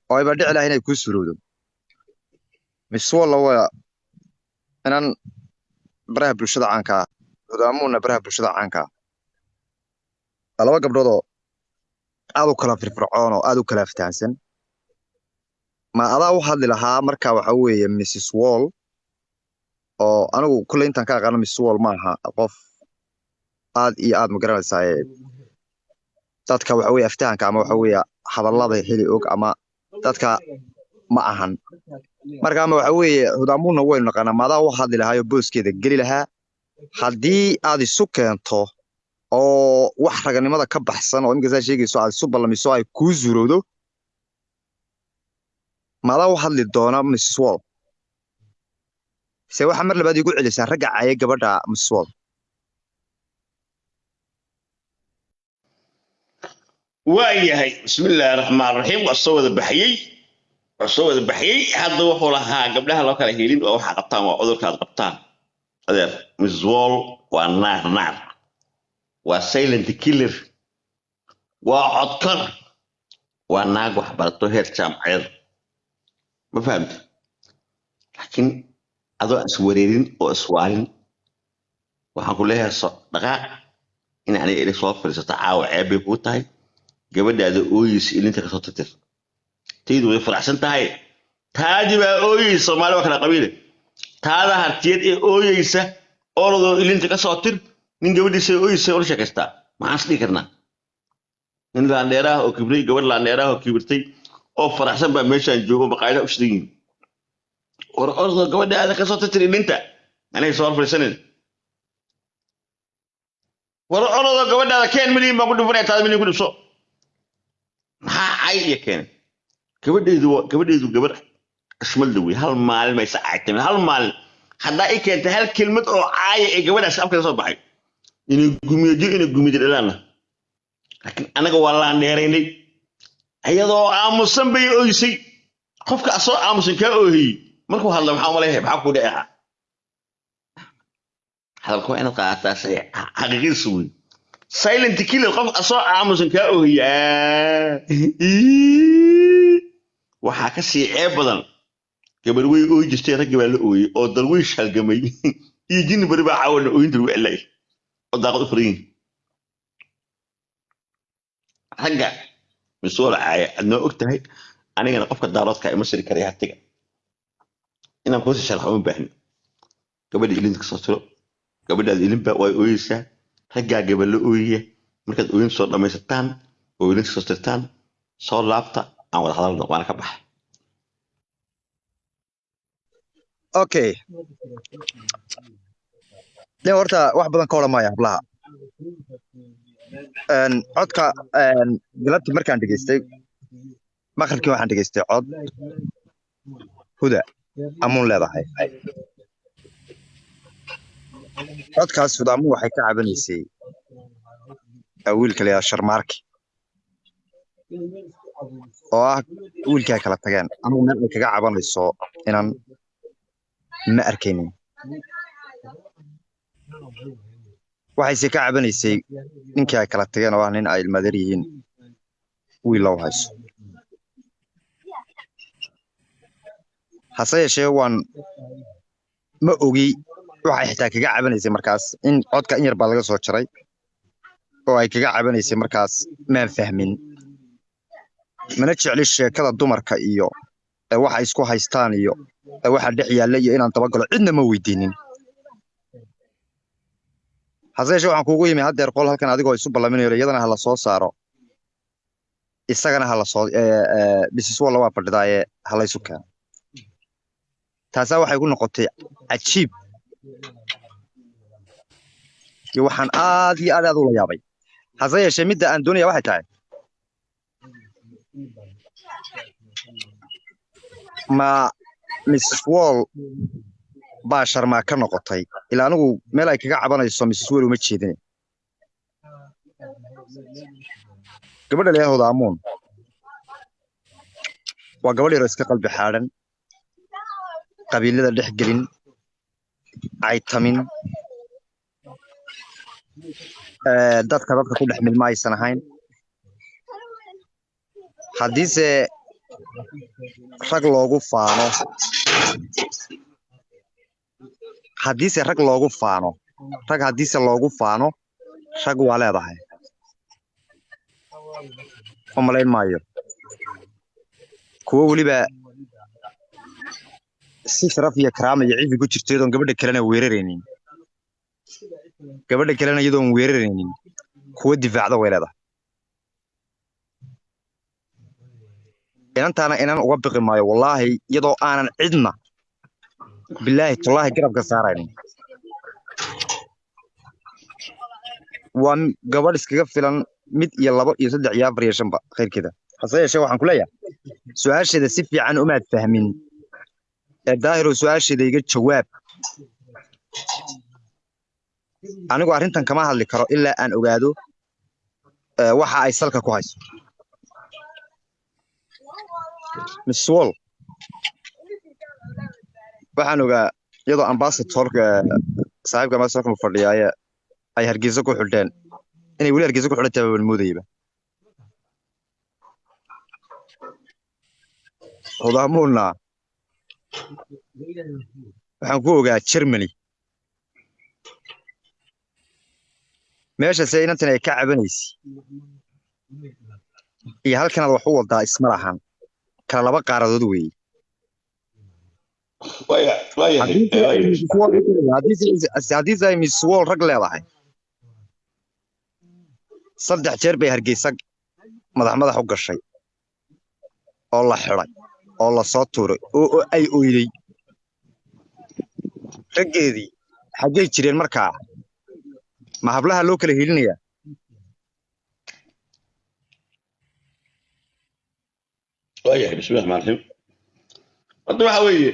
Oo ayba dhici lahay inay kuu suurowdo. Miss Walla waa inaan baraha bulshada caanka ah, Hudaamuuna baraha bulshada caanka ah. Waa laba gabdhood oo aad u kala firfircoon oo aad u kala aftahansan. Ma adaa u hadli lahaa marka waxa weeye Mrs Wall, oo anigu kulley intaan ka aqaano Mrs Wall ma aha qof aad iyo aad, ma garanaysaa, dadka waxa weeye aftahanka ama waxa weeye hadallada heli og ama dadka ma ahan. Marka ama waxa weeye Hudaamuuna waynu naqaanaa. Ma adaa u hadli lahaa oo booskeeda geli lahaa haddii aad isu keento oo wax raganimada ka baxsan oo iminka saa sheegayso aad isu ballamiso ay kuu suurowdo? Ma adaa u hadli doona Mrs Wall? Se waxaa mar labaad igu celisaa ragga caaya gabadha Mrs Wall. Waayahay, bismillaahi raxmaan raxiim. Waa soo wada baxyey, waa soo wada baxyey. Hadda wuxuu lahaa gabdhaha loo kala helin waa waxaa qabtaan, waa cudurka aad qabtaan. Adeer, Miss Wall waa naar, naar waa silent killer, waa codkar, waa naag wax barato heer jaamacadeed, ma fahamta? Laakiin adoo iswareerin oo iswaalin, waxaan ku leeyahay so dhaqaaq in aniga ila soo fadhiisato caawa ceeb bay kuu tahay. Gabadhaada ooyeysa ilinta kasoo tirtir. Taydu way faraxsan tahay, taadi baa ooyeysa. Soomaali waa kala qabiile. Taada hartiyeed ee ooyeysa orodoo ilinta kasoo tir. Nin gabadhiisa ooyeysa ula sheekaystaa, maxaan is dhihi karnaa? Nin laandheeraah oo kibray, gabadh laandheeraah oo kibirtay oo faraxsan baa meeshaan joogo, maqaayadaha u shidan yihiin. War orodoo gabadhaada kasoo tirtir ilinta, aniga soo fadhiisanin. War orodoo gabadhaada keen, milyan baan ku dhufanaya, taada milyan ku dhibso. Maxaa cay iyo keenay? Gabadheedu gabadheedu gabar xushmad wey. Hal maalin maysa caaytamin, hal maalin haddaa i keentay hal kelmad oo caaya ee gabadhaas afka soo baxay, inay gumeejo, inay gumeejo dhalaana. Laakiin anaga waa laan dheeraynay, iyadoo aamusan bay ooysay. Qofka asoo aamusan kaa oohiyey markuu hadla, maxaa umaleeyahay? Maxaa ku dhici? Hadalka waa inaad qaadataa saxiix, xaqiiqiisa wey. Silent killer, qof asoo aamusan kaa oohiya, waxaa ka sii ceeb badan gabar way ooyi jirtay, raggii baa la ooyey oo darwiish halgamay iyo jinni bari baa caawana ooyinta lagu celay oo daaqad u furan yihin. Ragga misuul caaya aad noo og tahay, anigana qofka daaroodka ima siri karaya hatiga inaan kuusii sharxo uma baahni. Gabadha ilinta kasoo tiro, gabadhaad ilinba way ooyeysaa, raggaa gabal la ooyaya. Markaad ooyin soo dhammaysataan oo ilinta soo tirtaan, soo laabta, aan wada hadalno. Waana ka baxay. Okay, de horta wax badan ka odhan maaya hablaha. Codka galabtii markaan dhegeystay maqribkii, waxaan dhegeystay cod Huda Amuun leedahay. Codkaas Huda Amuun waxay ka cabanaysay wiilka la yidhaha Sharmaarki, oo ah wiilkii ay kala tageen. Anigu meel ay kaga cabanayso inaan ma arkaynin. Waxayse ka cabanaysay ninkii ay kala tageen, oo ah nin ay ilmadeer yihiin, wiil low hayso. Hase yeeshee waan ma ogi waxay xitaa kaga cabanaysay markaas. In codka in yar baa laga soo jaray oo ay kaga cabanaysay markaas maan fahmin. Mana jecli sheekada dumarka iyo waxa isku haystaan iyo waxa dhex yaalla iyo inaan dabagalo, cidna ma weydiinin. Hase yeeshee waxaan kuugu yimi haddeer qol halkan adigoo isu ballaminayo, iyadana ha la soo saaro, isagana ha la soo Mrs Walla waa fadhidaaye ha laysu keeno. Taasaa waxay ku noqotay cajiib iyo waxaan aad iyo aad aad ula yaabay. Hase yeeshee midda aan doonaya waxay tahay, ma Mrs Wall baa Sharmaa ka noqotay? Ilaa anigu meel ay kaga cabanayso Mrs Wall uma jeedin. Gabadha la yidhaahdo Amuun waa gabadh yaroo iska qalbi xaadhan, qabiilada dhex gelin, caytamin, dadka ku dhex milma aysan ahayn. Haddiise Rag loogu faano, haddiise rag loogu faano, rag haddiise loogu faano, rag waa leedahay, u malayn maayo kuwo weliba si sharaf iyo karaama iyo cizi ku jirto iyadoon gabadha kalena weeraraynin, gabadha kalena iyadoon weeraraynin kuwa difaacda way leedahay. Inantaana inan uga biqi maayo wallaahi, iyadoo aanan cidna bilaahi tallaahi garabka saaraynin. Waa gabadh iskaga filan mid iyo labo iyo saddex iyo afar iyo shanba khayrkeeda. Hase yeeshee waxaan ku leeyahay su-aasheeda si fiican umaad fahmin ee Daahirow, su-aasheeda iga jawaab. Anigu arrintan kama hadli karo ilaa aan ogaado waxa ay salka ku hayso. Miss Wall waxaan ogaa iyadoo ambassadorka, saaxiibka ambassadorka mu fadhiyaaye, ay Hargeysa ku xidheen, inay weli Hargeysa ku xidhan tahay baan moodayba. Hudaamuuna waxaan ku ogaa Germany, meeshase inantan ay ka cabanaysa iyo halkanaad wax u wadaa isma lahan, kala laba qaaradood weeye. Waayahay, waayahay. Haddiise ay Miss Wall rag leedahay, 3 jeer bay Hargeysa madax madax u gashay oo la xidhay oo la soo tuuray oo ay oyday. Raggeedii xaggay jireen markaa? Ma hablaha loo kala hiilinayaa? Waayahay, bismillahi raxmaan raxiim. Hadda waxa weeye